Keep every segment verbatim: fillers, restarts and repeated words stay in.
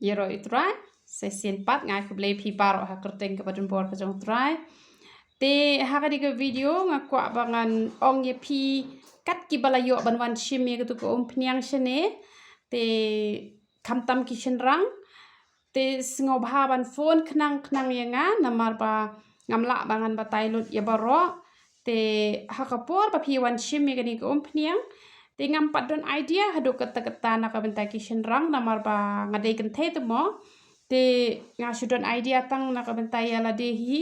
Ïaroh ïa u Trai, sa shisien pat nga ai khublei phi baroh ha ka kyrteng kaba donbor ka jong u Trai. Te ha kane ka video nga kwah ba ngan ong ïa phi kat kiba la ïoh ban wan shim ïa katu ka umphniang shane. Te khamtam ki shynrang. Te sngewbha ban phone khnang khnang ïa nga namar ba ngam lah ba ngan batai lut ïa baroh. Te ha ka por ba phi wan shim ïa kane ka umphniang, te ngam pat don idea haduh katta katta na ka bynta ki shynrang namar ba nga dei kynthei te mo. Te nga shu don idea tang na ka bynta ïa lade hi.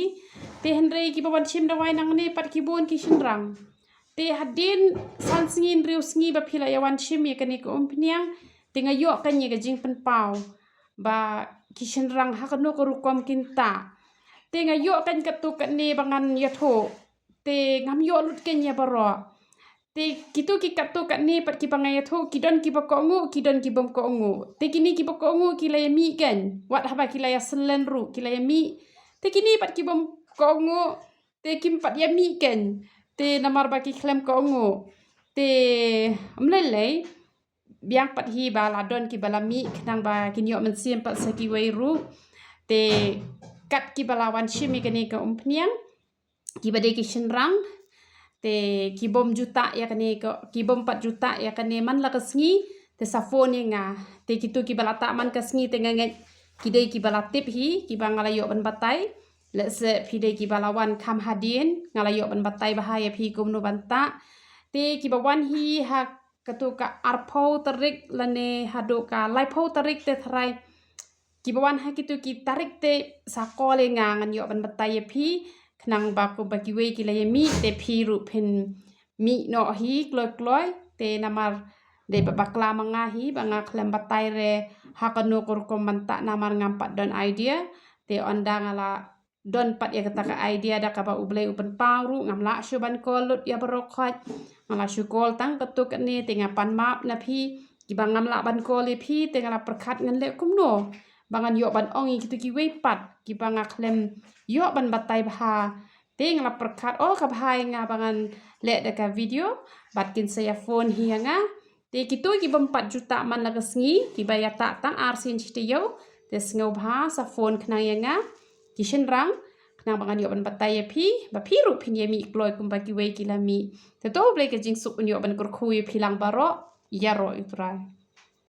Te hynrei kiba wan shim dawai nangne pat ki bun ki shynrang. Te hadien san sngi hynriew sngi ba phi la ïa wan shim ïa kane ka umphniang, te nga ïoh kan ïa ka jingpynpaw ba ki shynrang ha kano ka rukom kin tah. Te nga ïoh kan katto katne ba ngan ïathuh. Te ngam ïoh lut kan ïa baroh. Te kito ki katto katne pat kiba nga ïathuh, ki don kiba kohnguh, ki don ki bym kohnguh. Te kine kiba kohnguh ki la ïa mih kan, wat haba ki la ïa syllen ruh ki la ïa mih. Te kine pat ki bym kohnguh, te kim pat ïa mih kan. Te namar ba ki khlem kohnguh. Te ym lei lei, biang pat hi ba la don kiba la mih khnang ba kin ïoh mynsiem pat sa kiwei ruh. Te kat kiba la wan shim ïa kane ka umphniang, kiba dei ki shynrang, te ki bym ju tah ïa kane ka, ki bym pat ju tah ïa kane man la ka sngi, te sa phone ïa nga. Te kito kiba la tah man ka sngi te nga ngeit ki dei kiba la tip hi, kiba nga la ïoh ban batai. Lehse phi dei kiba la wan kham hadien, nga la ïoh ban batai bha ïa phi kumno ban tah. Te kiba wan hi ha katu ka arphew tarik lane haduh ka laiphew tarik te tharai, kiba wan ha kito ki tarik te sa call ïa nga, ngan ïoh ban batai ïa phi khnang ba kumba kiwei ki la ïa mih te phi ruh phin mih noh hi kloi kloi. Te namar dei ba bakla ma nga hi ba nga khlem batai re ha kano ka rukom ban tah namar ngam pat don idea. Te ynda nga la don pat ïa kata ka idea da kaba U Blei u pynpaw ruh, ngam lah shuh ban call lut ïa baroh khoit. Nga la shu call tang katto katne, te nga pan map na phi. Kiba ngam lah ban call ïa phi, te nga la pyrkhat ngan leh kumno ba ngan ïoh ban ong ïa kito kiwei pat kiba nga khlem ïoh ban batai bha. Te nga la pyrkhat, oh, ka bha ïa nga ba ngan leh da ka video bad kin sa ïa phone hi ïa nga. Te kito ki bym pat ju tah man la ka sngi, kiba ïa tah tang ar sien shi taïew, te sngewbha sa phone khnang ïa nga, ki shynrang, khnang ba ngan ïoh ban batai ïa phi, ba phi ruh phin ïa mih kloi kumba kiwei ki la mih. Te to U Blei ka jingsuk un ïoh ban kyrkhu ïa phi lang baroh. Ïaroh ïa u Trai.